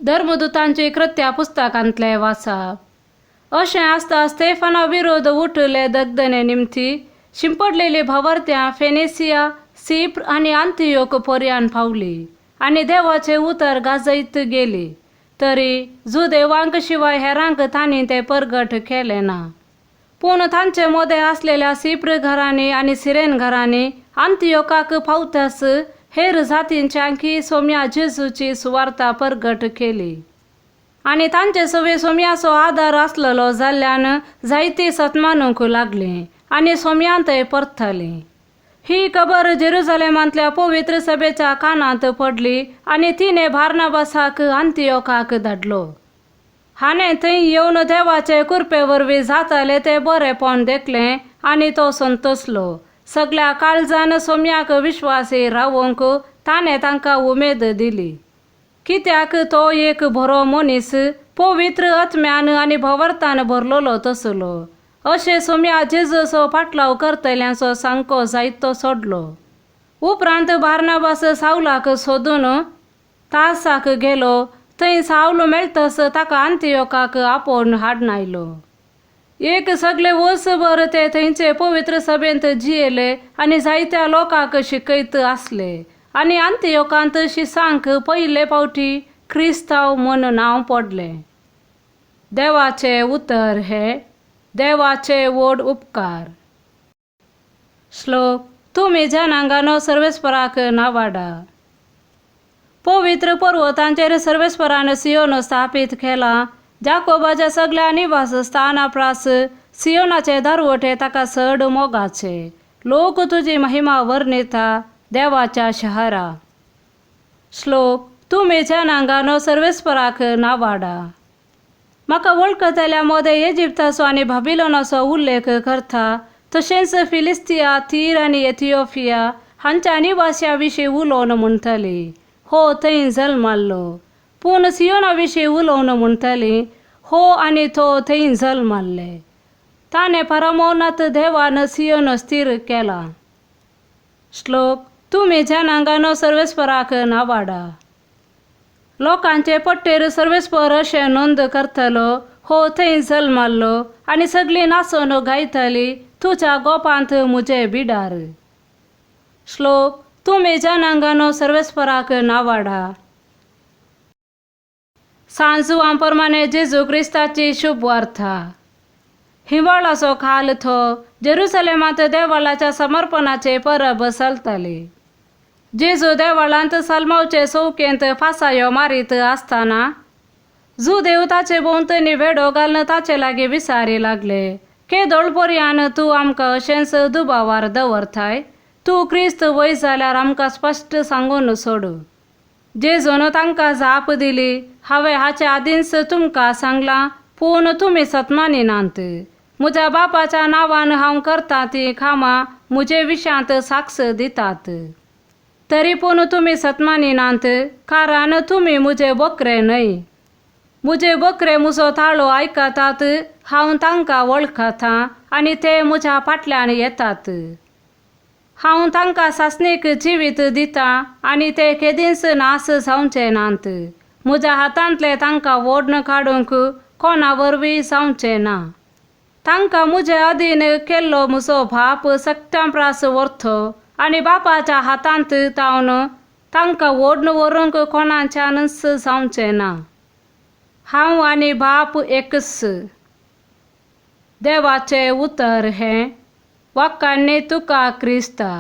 धर्मदुतांची कृत्या पुस्तकांतलें वाचप. अशें आसता स्तेफाना विरोध उठले दगदने निमती शिंपडलेली भावार्त्यां फेनेसिया, सिप्र आनी आंतियोक पर्यान पावली आनी देवाचें उतर गाजयत गेली. तरी जुदेवांक शिवाय हेरांक तांणी तें परगट केलें ना. पूण तांचे मदें आसलेल्या सिप्र घरांनी आनी सिरेन घरांनी आंतियोकाक पावतास हेर जातींच्यांकी सोम्या जेजूची सुवार्ता परगट केली आनी तांचे सवे सोम्याचो आदार आसलेलो जाल्ल्यान जायती सतमानूंक लागली आनी सोम्यांतय परतली. ही खबर जेरुजलेमांतल्या पवित्र सभेच्या कानांत पडली आनी तिणें बार्नाबासाक आंतियोकाक धाडलो. हाणें थंय येवन देवाचे कृपे वरवीं जातालें तें बरेंपण देखलें आनी तो संतोसलो. सगल्या काळजान सोम्याक विश्वासी रावंक ताणें तांकां उमेद दिली. कित्याक तो एक बरो मनीस, पवित्र आत्म्यान आनी भवर्तान भरलेलो तसलो. अशें सोम्या जेजूचो फाटलाव करतल्यांचो सांको जायतो सोडलो. उपरांत बार्नाबास सावलाक सोदून तासाक गेलो. थंय सावल मेळटस ताका आंतियोकाक आपोवन हाडून आयलो. एक सगळे वर्सभर ते थंयचे पवित्र सभेंत जियेले आनी जायत्या लोकांक शिकयत आसले आनी आंतियोकांत शिसांक पयले फावटी क्रिस्तांव म्हूण नांव पडलें. देवाचें उतर हें देवाचे व्हड उपकार. श्लोक. तुमी जनांगानो सर्वेस्पराक नावाडा. पवित्र पर्वतांचेर सर्वेस्परान सियोन स्थापीत केला. जाकोबाच्या सगल्या निवास स्थाना प्रास सियोनाचे दारवटे ताका चड मोगाचे. लोक तुजी महिमा वर्णिता देवाच्या शहरा. श्लोक. तुमी जनांगानो सर्वेस्पराक नावाडा. म्हाका वळखतल्या मदें इजिप्ताचो आनी बाबिलोनाचो उल्लेख करता, तशेंच फिलिस्तिया, तीर आनी एथिओपिया हांच्या निवास्या विशीं उलोवन म्हणटली, हो थंय जल्माल्लो. पूण सियोना विशीं उलोवन म्हणटली, हो आनी तो थंय जल्माल्ले. ताणें परमोनाथ देवान सियोन स्थीर केला. श्लोक. तुमी जनांगानो सर्वेस्पराक नावाडा. लोकांचे पट्टेर सर्वेस्पर अशें नोंद करतलो, हो थंय जल्माल्लो आनी सगळीं नाचून गायतली तुज्या गोपांत म्हजें बिडार. श्लोक. तुमी जनांगानो सर्वेस्पराक नावाडा. सांजुआं प्रमाणे जेजू क्रिस्ताची शुभ वार्ता. हिंवाळाचो काल तो जेरुसलेमांत देवाळाच्या समर्पणाचे परब चलताली. जेजू देवाळांत सलमावचे चौकेंत फासायो मारीत आसतना जुदेव ताचे भोंवतणी वेडो घालून ताचे लागीं विसारी लागले, केदोळ पर्यान तूं आमकां अशेंच दुबावार दवरताय? तूं क्रिस्त वय जाल्यार आमकां स्पश्ट सांगून सोडू. जेजून तांकां जाप दिली, हांवें हाचे आदींच तुमकां सांगलां, पूण तुमी सतमानी नात. म्हज्या बापाच्या नांवान हांव करतां तीं कामां म्हजे विशयांत साक्ष दितात. तरी पूण तुमी सतमानी नात, कारण तुमी म्हजे बकरे न्हय. म्हजे बकरे म्हजो ताळो आयकतात, हांव तांकां वळखतां आनी ते म्हज्या फाटल्यान येतात. हांव तांकां सासणीक जिवीत दितां आनी ते केदींच नास जावचे नात. म्हज्या हातांतले तांकां ओडून काडूंक कोणा वरवीं जावचें ना. तांकां म्हजे अधीन केल्लो म्हजो बाप सगट्यां प्रास व्हरतो आनी बापाच्या हातांत तावन तांकां ओडून व्हरूंक कोणाच्यानच जावचें ना. हांव आनी बाप एकच. देवाचें उतर हें. वाक्कांनी तुका क्रिस्ता.